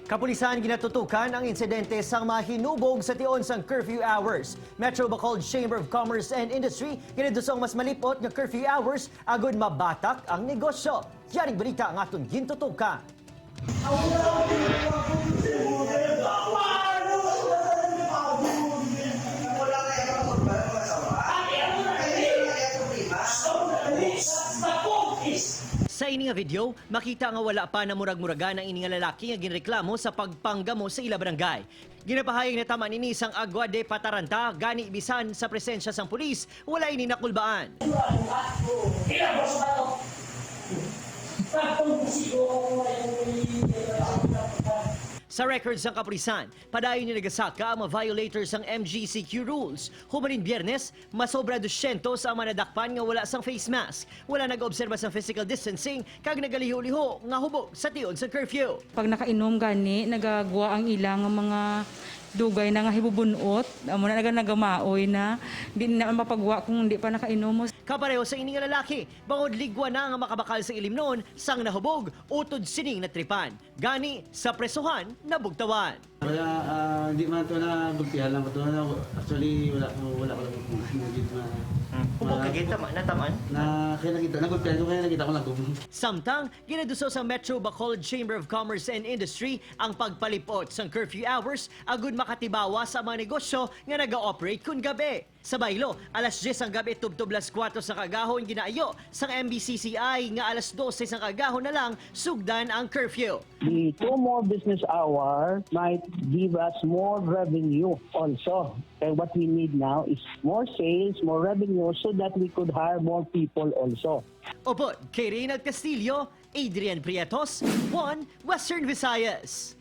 Kapulisan ginatutukan ang insidente sang mahinubog sa tion sang curfew hours. Metro Bacolod Chamber of Commerce and Industry ginadusong mas malipot nga curfew hours agud mabatak ang negosyo. Yaring balita ang aton gintutukan. Sa ini nga video, makita nga wala pa na murag-muragan ang ini nga lalaki nga ginreklamo sa pagpanggamo sa ila barangay. Ginapahayag na tama nini sang agwa de pataranta, gani bisan sa presensya sang pulis, wala ini nakulbaan. Sa records ng kapulisan, padayon ni nagasaka ang mga violators ng MGCQ rules. Humanin Biyernes, masobra 200 ang manadakpan nga wala sang face mask. Wala nag-obserba sa physical distancing kag nagaliho-liho nga hubog sa tion sa curfew. Pag nakainom gani, nagagawa ang ilang nga mga dugay na nga hibubunot. Amo na naga nagamaoy na. Hindi na mapagwa kung hindi pa nakainom mo. Kapareho sa ini nga lalaki, bangod ligwa na nga makabakal sa ilim noon sang nahubog, utod sining natripan. Gani sa presuhan nabugtawan. Wala, hindi man ito na gulpihan lang ko. Na, actually, wala ko lang kung ano, gid ma. Hubog ka gid, tama nataman. Na, kaya nakita, nagulpihan ko, kaya nakita ko lang. Samtang, ginaduso sa Metro Bacolod Chamber of Commerce and Industry ang pagpalipot sang curfew hours agud makatibawa sa mga negosyo nga naga-operate kun gabi. Sa baylo, alas 10 ang gabi tubtob las 4 sa kagahon ginaayo sang MBCCI nga alas 12 sang kagahon na lang sugdan ang curfew. The 2 more business hour might give us more revenue also. And what we need now is more sales, more revenue, so that we could hire more people also. Upod kay Reynald Castillo, Adrian Prietos, 1 Western Visayas.